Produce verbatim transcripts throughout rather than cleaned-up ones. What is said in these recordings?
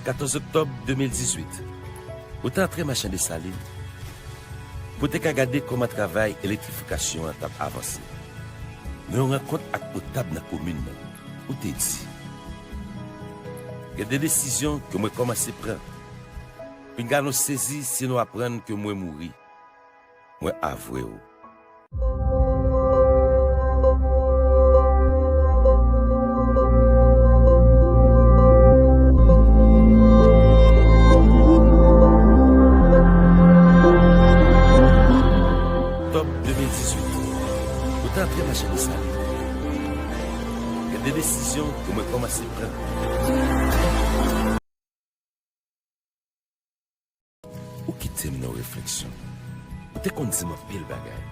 Katòz oktòb de mil dizuit, ou te antre Machan Desalin pou te ka gade kòman travay elektrifikasyon an t ap avanse. Nan yon rankont ak notab nan komin nan, ou te di, gen de desizyon ke mwen kòmanse pran. Pinga nou sezi si nou aprann ke mwen mouri. Mwen avwe w. Oktòb de mil dizuit, ou te antre Machan Desalin. Gen de desizyon ke mwen kòmanse pran. Ou kite m nan refleksyon. Ou te konn di m anpil bagay.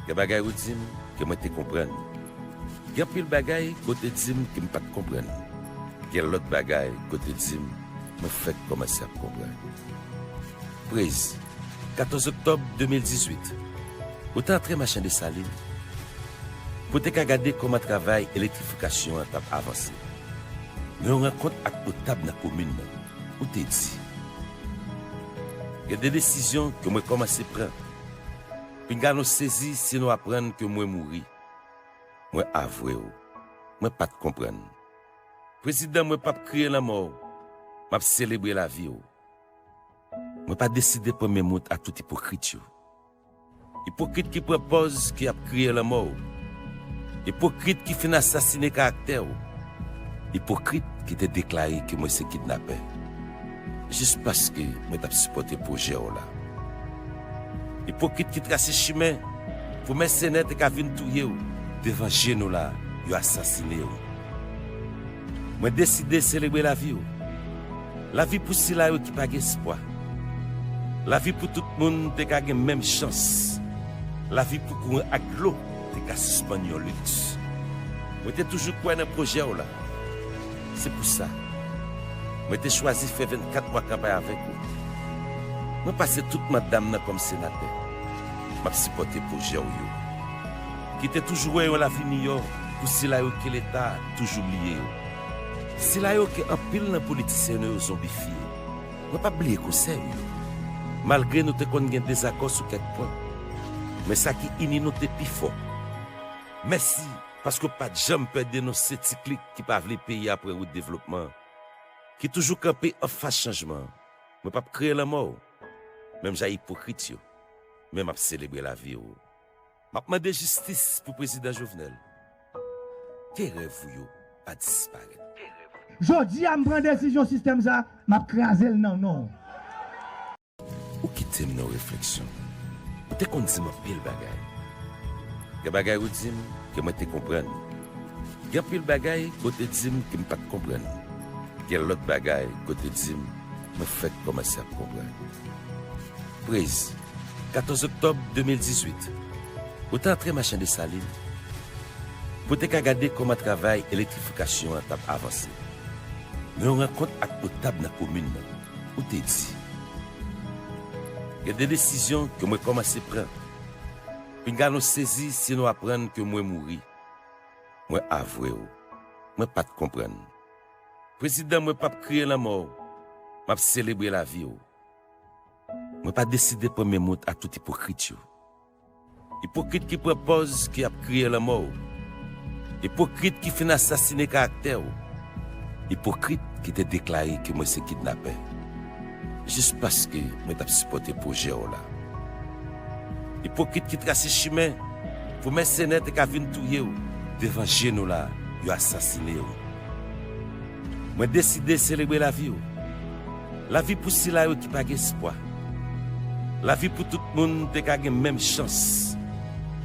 Gen bagay ou di m ke mwen te konprann. Gen anpil bagay ke w te di m ke m pa t konprann. Gen lòt bagay ke w te di m, mwen fèk kòmanse ap konprann. Prezi, katòz oktòb de mil dizuit, ou te antre Machan Desalin pou te ka gade kòman travay elektrifikasyon an t ap avanse. Nan yon rankont ak notab nan komin nan, ou te di, gen de desizyon ke mwen kòmanse pran. Pinga nou sezi si nou aprann ke mwen mouri. Mwen avwe w. Mwen pa t konprann. Prezidan, mwen p ap kriye lanmò w. M ap selebre lavi w. Mwen pa deside pran men mout ak tout ipokrit yo. Ipokrit ki pran pòz ke y ap kriye lanmò w. Ipokrit ki fin asasine karaktè w. Ipokrit ki te deklare ke mwen se kidnapè. Jis paske mwen t ap sipòte pwojè w la. Ipokrit ki trase chimen pou mèsenè te ka vin touye w. Devan je nou la, yo asasine w. Mwen deside selebre lavi w. Lavi pou sila yo ki pa gen espwa. Lavi pou tout moun te ka gen menm chans. Lavi pou kouran ak dlo te ka sispann yon liks. Mwen te toujou kwè nan pwojè w la. Se pou sa, mwen te chwazi fè vennkat mwa kanpay avèk ou. Mwen pase tout manda m nan kòm senatè. M ap sipòte pwojè w yo. Ki te toujou wè yon lavi miyò pou sila yo ke Leta toujou bliye yo. Sila yo ke anpil nan politisyen nou yo zonbifye. Mwen p ap bliye konsèy ou yo. Malgre nou te konn gen dezakò sou kèk pwen, men sa ki ini nou te pi fò. Mèsi, paske w pa t janm pè denonse ti klik ki pa vle peyi a pran wout devlopman, ki toujou kanpe anfas chanjman. Mwen p ap kriye lanmò w, menm jan ipokrit yo, men m ap selebre lavi w. M ap mande jistis pou Prezidan Jovenel. Ke rèv ou yo pa disparèt. Jodi a, m pran desizyon sistèm sa, m ap kraze l nan non w. Ou kite m nan refleksyon. Ou te konn di m anpil bagay. Gen bagay ou di m ke mwen te konprann. Gen anpil bagay ke w te di m ke m pa t konprann. Gen lòt bagay ke w te di m, mwen fèk kòmanse ap konprann. Prezi, katòz oktòb de mil dizuit, ou te antre Machan Desalin pou te ka gade kòman travay elektrifikasyon an t ap avanse. Nan yon rankont ak notab nan komin nan, ou te di, gen de desizyon ke mwen kòmanse pran. Pinga nou sezi si nou aprann ke mwen mouri. Mwen avwe w. Mwen pa t konprann. Prezidan, mwen p ap kriye lanmò w. M ap selebre lavi w. Mwen pa deside pran men mout ak tout ipokrit yo. Ipokrit ki pran pòz ke y ap kriye lanmò w. Ipokrit ki fin asasine karaktè w. Ipokrit ki te deklare ke mwen se kidnapè. Jis paske mwen t ap sipòte pwojè w la. Ipokrit ki trase chimen pou mèsenè te ka vin touye w. Devan je nou la, yo asasine w. Mwen deside selebre lavi w. Lavi pou sila yo ki pa gen espwa. Lavi pou tout moun te ka gen menm chans.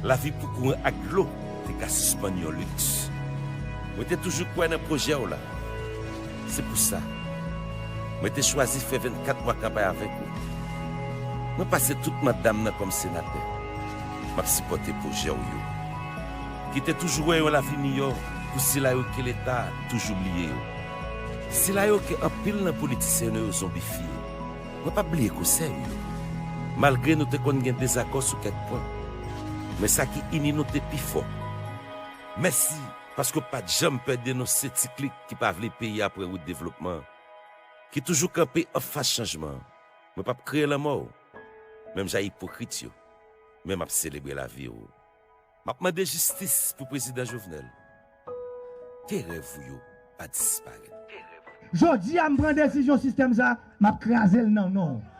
Lavi pou kouran ak dlo te ka sispann yon liks. Mwen te toujou kwè nan pwojè w la. Se pou sa, mwen te chwazi fè vennkat mwa kanpay avèk ou. Mwen pase tout manda m nan kòm senatè. M ap sipòte pwojè w yo. Ki te toujou wè yon lavi miyò pou sila yo ke Leta toujou bliye yo. Sila yo ke anpil nan politisyen nou yo zonbifye. Mwen p ap bliye konsèy ou yo. Malgre nou te konn gen dezakò sou kèk pwen, men sa ki ini nou te pi fò. Mèsi, paske w pa t janm pè denonse ti klik ki pa vle peyi a pran wout devlopman, ki toujou kanpe anfas chanjman an. Mwen p ap kriye lanmò w, menm jan ipokrit yo, men m ap selebre lavi w. M ap mande jistis pou prezidan Jovenel. Ke rèv ou yo pa disparèt. Jodi a m pran desizyon sistèm sa, m ap kraze l nan non w.